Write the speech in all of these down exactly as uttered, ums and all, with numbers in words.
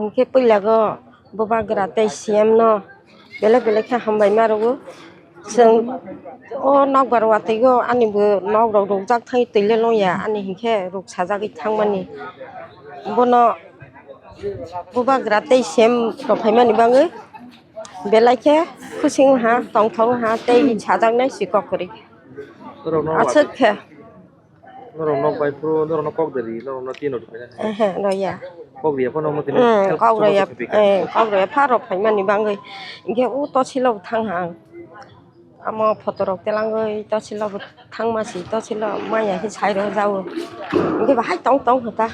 Hwnkhe puila go bubagra tei C M no belai belai khe hambai ma rwo. Chwng o nokbar watwi o ani bo nok rok rwkjak thai twi le longya ani hinkhe rwk sajagwi thangmani. Bono bubagra tei C M rok phaimani bagwi belai khe khusi wngha, tongthok wngha tei sajaknai si kok kwrwi. Norok no aswk khe. Norok nok bai phuru norok no kok de ri, norok no tino rwphai na. Ehe, roya. Kok riya phano mo tini. Hmm, kok roya. Eh, kok roya pharo phaimani bagwi. Hinkhe o tosilo thang ha ang. Amo photo rok telangwi tosilo thangma si tosilo maya hi sai rw jao. Hinkhe bahai tong tong hota.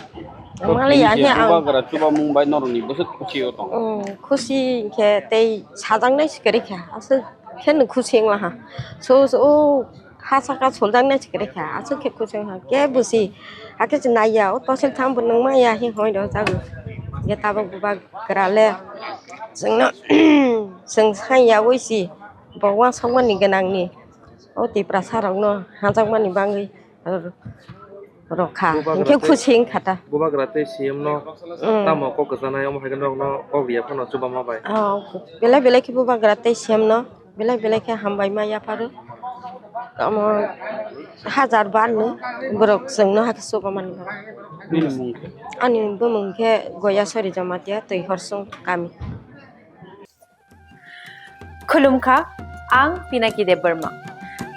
Mali ya hi ang. Bubagra chuba mung bai norok ni bwswk khusi o tong. Hmm, khusi hinkhe tei sajaknai si kwrwi kha. Aswk khe no khusi wngla ha. So, so, o ha saka soljaknai se kwrwi kha, aswk khe kuchung ha, kebo si, hakhe se naiya, o tosil tham bo nung maya, hi hoi rw jago. Hinkhe tabuk bubagra le chwngno, chwng sai yaui si, bo uansukmani gwnangni, o Tiprasa rokno hajakmani bagwi rw kha, hinkhe khusi wngkha ta. Bubagra tei C M no tamo kok kwchanai, omo hai khe norokno kok riya phano chubama bai. Oh, belai belai khe bubagra tei C M no belai belai khe hambai ma yapharo. Omo hajar bar ni borok chwngno hakhe chubamani bagwi. Nini mung khe? Ani bumung khe Goyasori Jamatia, Twi Horsong kami. Khulumkha, ang Pinaki Debbarma.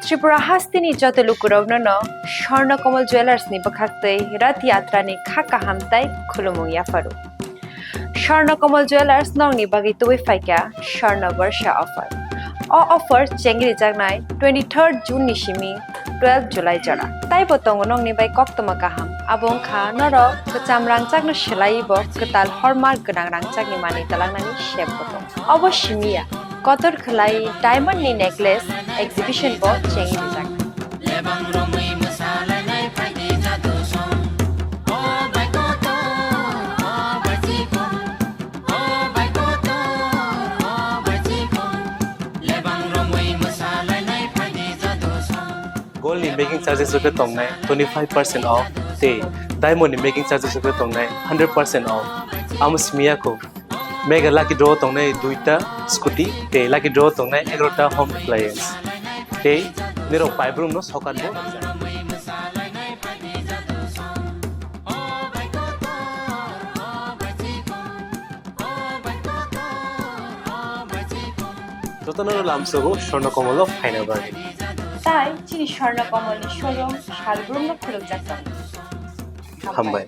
Tripura hasteni joto lukurokno no Swarna Kamal Jewellers ni bwkhaktwi Rath Yatra ni kha kaham tai khulumung yapharo. Swarna Kamal Jewellers nokni bagwi tubui phaikha Swarna Barsha offer. O offer chengrijaknai twenty-third June ni simi twelve July jora. Taibo tongo nokni bai koktwma kaham. Abo wngkha norok kwcham rangchakno swlaiwi bo kwtal hallmark gwnang rangchakni manwi twlangnani sep bo tongo. Obo simi ya, kotor khwlai diamond ni necklace exhibition bo chengwi rijak. Lebang romwi mwsalainai phaidi jadu song. O bai kotor, o bai chikon, o bai kotor, o bai chikon. Lebang romwi mwsalainai phaidi jadu song. Gold ni making charges rok khe tongnai twenty five percent off tei diamond ni making charges rok khe tongnai hundred percent off. Amo simi ya kho. Mega lucky draw tongnai duita scooty tei lucky draw tongnai egarota home appliance. Tei nirok paibrumno sokat bo rijak. Jotono lamsogo Swarna Kamal o phaina bagwi. Tai chini Swarna Kamal ni showroom salbrumno khulukjak tongo. Hambai.